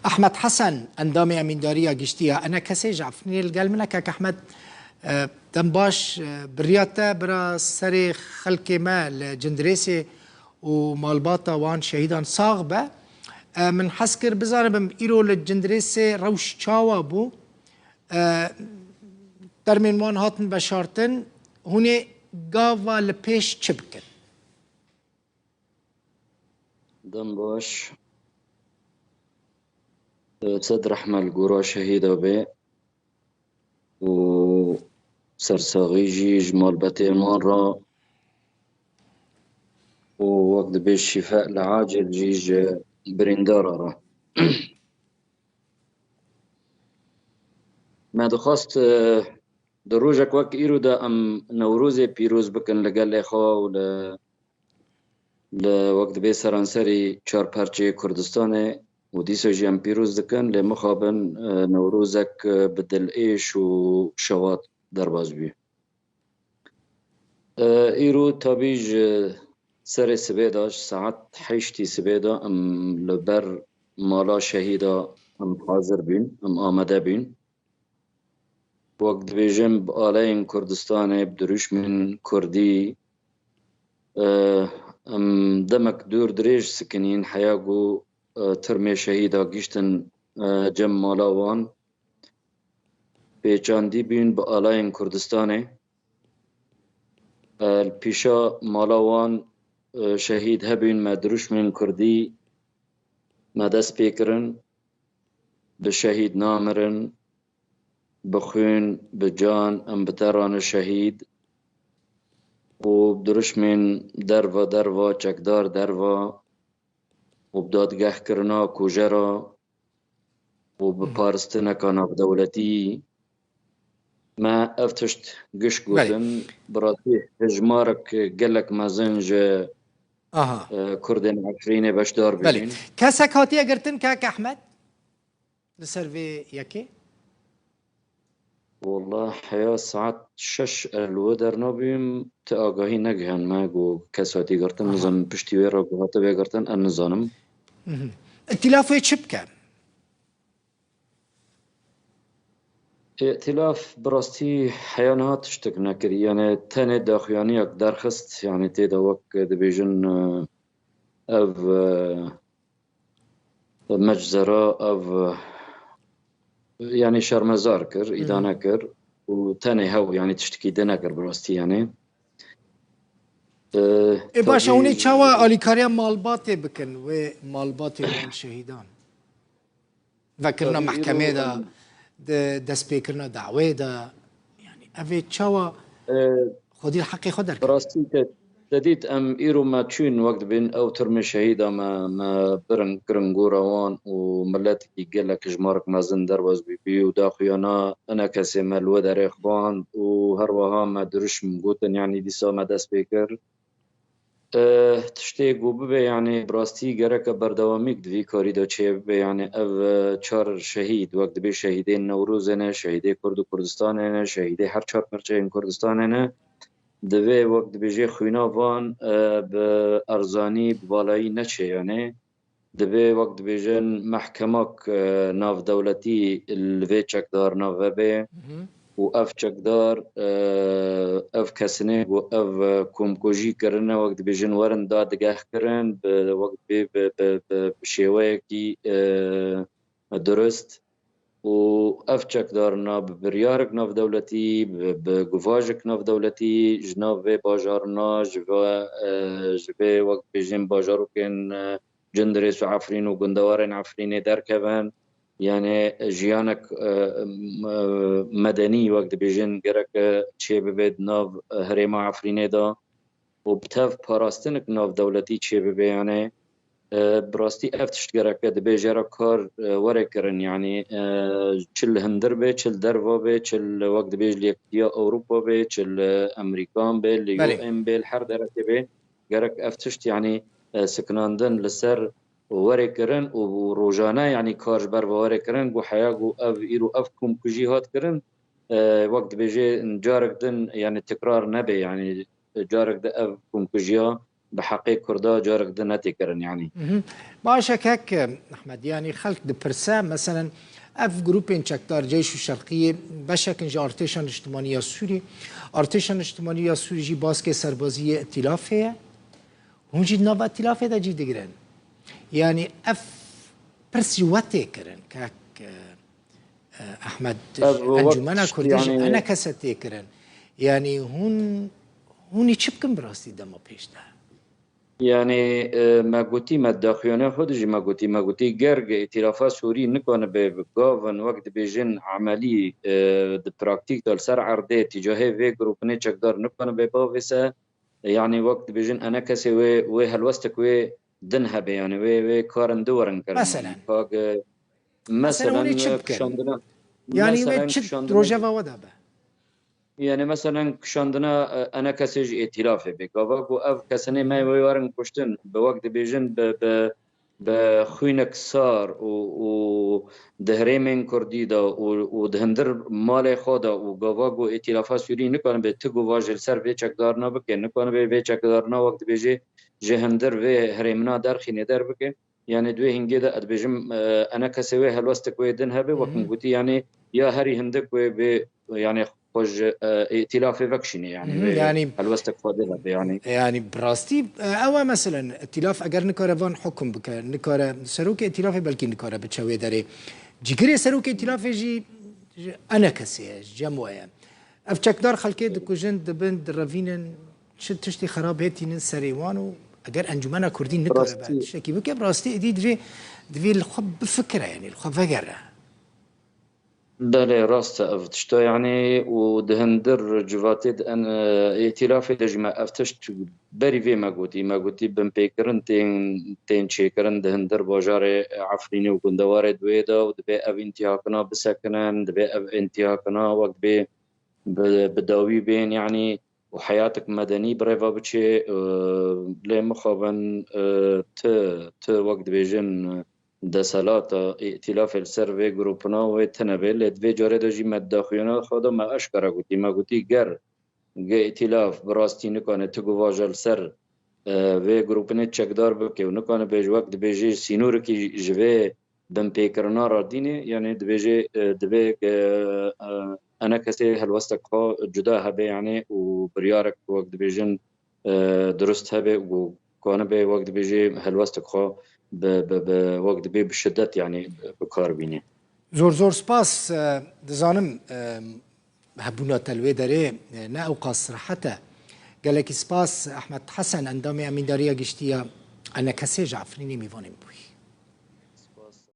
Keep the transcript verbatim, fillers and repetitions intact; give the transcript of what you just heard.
Ehmed Hesen, endamê Emîndariya Giştî ya E N K S'ê ji Efrînê li gel min e. Kek Ehmed, e, dem baş, e, bi riya te bira serê xelkê me li Cindirêsê û malbata wan şehîdan sax be. E, min hez kir bizanibim îro li Cindirêsê rewş çawa bû? E, termên wan hatin veşartin, hûn ê gava li pêş çi bikin? Dem baş. Sed rehme li gora şehîda be û sersaxî jî ji malbetên wan re û wek dibê şîfe li acil jî ji birîndara re. Me dixwest, e, di rojek wek îro de em Newrozê pîroz bikin li gelê xwe û li, li wek dibê seranserî çar perçeyê Kurdistanê û dîsa jî em pîroz dikin, lê mixabin, e, Newrozek, e, bi dilêş û şewat derbas bû. E, îro tabî ji serê sibê de, ji saet heştî sibê de em li ber mala şehîda em hazir bûn, em amade bûn. Wek dibêjin, bi aleyên Kurdistanê, bi dirûşmên Kurdî, e, em demek dûr dirêj sikinîn, heya ku, e, tirmê şehîda gihiştin, e, cem mala wan. Pêçandî bûn bi alayên Kurdistanê. E, li pîşa mala wan, e, şehîd hebûn, me dirûşmên Kurdî me dest pê kirin. Bi şehîd namirin, bi xwîn, bi can, em bi te re ne şehîd. Û bi dirûşmên derva derva, çekdar derva û bi dadgehkirina kujera û bi Hı hı. paristineka navdewletî me ev tişt giş Belê. gotin. Bi rastî hejmarek gelek mezin ji, Aha. e, Kurdên Efrînê beşdar Belê. bûn. Kesek hatiye girtin, kak Ehmed? Li ser vê yekê? Wala heya saet şeş ez li we dernabîm, ti agahî negihan me ku kes hatî girtin, Aha. nizanim piştî wê re ku hatibe girtin, ez nizanim. Mhm. Îtîlaf wê çi bike? Îtîlaf bi rastî heya niha tiştek nekir. Yani tenê daxuyaniyek derxist, yani tê de wek dibêjin, e, ev, e, meczera, ev, e, yani şermezar kir, Hı hı. îdane kir û tenê hew, yani tiştekî din nekir bi rastî yani. E, Ê baş, tabî hûn ê çawa alîkariya malbatê bikin, wê malbatê wan şehîdan? Vekirina Tabî mehkemê îro de, em de destpêkirina dawê de, yani ev ê çawa E, xwedî li heqê xwe derkeve? Bi rastî te, te dît em îro me çûn wek dibên ew tirmê şehîda me, me birin kirin gora wan û miletekî gelek hijmarek mezin derbas bîbî û daxuyana ina kesê me li we derê xwand û her wiha me dirûşm gotin, yani dîsa me dest pê kir. E, tiştê ku bibe, yani bi rastî gereke berdewamîk di vî karî de çêbibe, yani ev, e, çar şehîd, wek dibê şehîdên Newrozê ne, şehîdê Kurd û Kurdistanê ne, şehîdê her çar perçeyên Kurdistanê ne, divê wek dibêjê xwîna van, e, bi erzanî, bi valayî neçê, yani. Divê wek dibêjin mehkemak, e, navdewletî li vê çekdarina vebe Mhm. û ev çekdar, e, ev kesinê ku ev, e, komkujî kirine, wek dibêjin werin dadgehkirin, bi, wek dibê bi, bi, bi, bi şêweyekî, e, durist û ev çekdarina bi biryarek navdewletî, bi, bi guvajek navdewletî ji nav vê bajarina, ji vê, e, ji vê wek dibêjin bajarokên, e, Cindirês û Efrîn û gundewarên Efrînê derkevin. Yani jiyanek, e, m-, e, medenî wek dibêjin gerek, e, çêbibe di nav, e, herêma Efrînê de û bi tev parastinek navdewletî çêbibe. Yani, e, bi rastî ev tişt gereke dibê jê re kar, e, were kirin. Yani, e, çi li hundir be, çi li derva be, çi li wek dibê li Yekitiya Ewropa be, çi li Emerîkan be, li Belê. U N be, li her derekê be. Gerek ev tişt, yani, e, sikinandin li ser were kirin û rojane, yani, kar ji ber ve were kirin, ku heya ku ev îro ev komkujî hat kirin, e, wek dibêje carek din, yani, tekrar nebe, yani, carek di ev komkujiya bi heqê Kurda carek din netê kirin, yanî. Mhm. Baş e kek Ehmed, yanî xelk dipirse, meselen, ev grûpên çekdar Ceyş û Şerqiyê beşek in ji artêşa niştimanî ya Sûrî. Artêşa niştimanî ya Sûrî jî baskê serbazî yê îtîlafê ye. Hûn jî di nava îtîlafê de cî digirin. Yanî ev pirs ji we tê kirin, kek, e, e, Ehmed, Ev ji wek Encûmena Kurdî jî yanî enekese tê kirin. Yanî hûn, hûn ê çi bikin bi rastî dema pêş de? Yanî, e, me gotî, me daxuyaniya xwe de jî me gotî, me gotî ger ge îtîlafa Sûrî nikanibe bi gavin wek dibêjin emelî, e, di praktîk de li ser erdê tîcahê vê grûpinê çekdar nikanibe bavêse, yanî wek dibêjin enekesê wê, wê helwestek wê din hebe, yanî wê, wê karin di werin kirin. Meselen. Ka ge, Meselen, meselen, hûn ê çi e, bikin? Kişandina, Yanî wê meselen, çi kişandina rojeva we de be? Yanî, meselen, kişandina, e, enekesê ji îtîlafê bê. Gava ku ev kesenê me wê werin kuştin, bi wek dibêjin, bi, bi, bi xwînek sar û, û di herêmên Kurdî de û, û di hindir malê xwe de û gava ku îtîlafa Sûrî nikanibe ti guva ji li ser vê çekdarina bike, nikanibe vê çekdarina wek dibêjê ji hindir vê herêmina derxînê derbike. Yanî di wê hingê de ez dibêjim, e, enekesê wê helwestek wê din hebe, wek min gotî, yanî ya herî hindik wê bê, yanî xwe ji, e, îtîlafê vekişîne, yanî Mhm, wê yanî helwestek xwe din hebe, yanî. Yanî bi rastî, e, ew e, meselen, îtîlaf eger nikare van hukum bike, nikare, serokê îtîlafê belkî nikare biçe wê derê. Cîgirê serokê îtîlafê jî, jî enekesê ye, ji cem we ye. Ev çekdar xelkê dikujin, dibin, direvînin, çi tiştî xerab hê tînin serê wan û eger Encûmena Kurdî nikare be Rastî. tiştekî bike, bi rastî êdî divê, divê li xwe bifikire, yanî li xwe vegere. Belê, rast e ev tişta, yanî û di hindir civatê di en, e, îtîlafê de jî me ev tişt berî vê me gotî. Me gotî binpêkirin tên, tên çêkirin di hindir bajarê Efrînê û gundewarê di wê de û divê ev întîhakina bisekinin, divê ev întîhakina wek divê bi, bi dawî bên, yanî û heyatek medenî bi rê ve biçê, e, lê mixabin, e, ti, ti wek dibêjin deselata îtîlafê li ser vê grûpina wê tune be. Lê di vê carê de jî me di daxuyana xwe de me eşkere gotî. Me gotî ger ge îtîlaf bi rastî nikane ti guvaja li ser, e, vê grûpinê çekdar bike û nikane bê ji wek dibêjê sînorekî ji vê binpêkirina re dînê, yanî dibêje, e, divê, e, e, enekesê helwestek xwe cuda hebe, yanî û biryarek wek dibêjin, e, dirust hebe û kanibe wek dibêje helwestek xwe bi, bi, bi, wek dibê bi şiddet, yanî bi kar bîne. Zor zor spas, e, dizanim, e, hebûna te li wê derê, e, ne ewqas rehet e. Gelekî spas Ehmed Hesen, endamê Emîndariya Giştî ya enekesê ji Efrînê mêvanê min bû.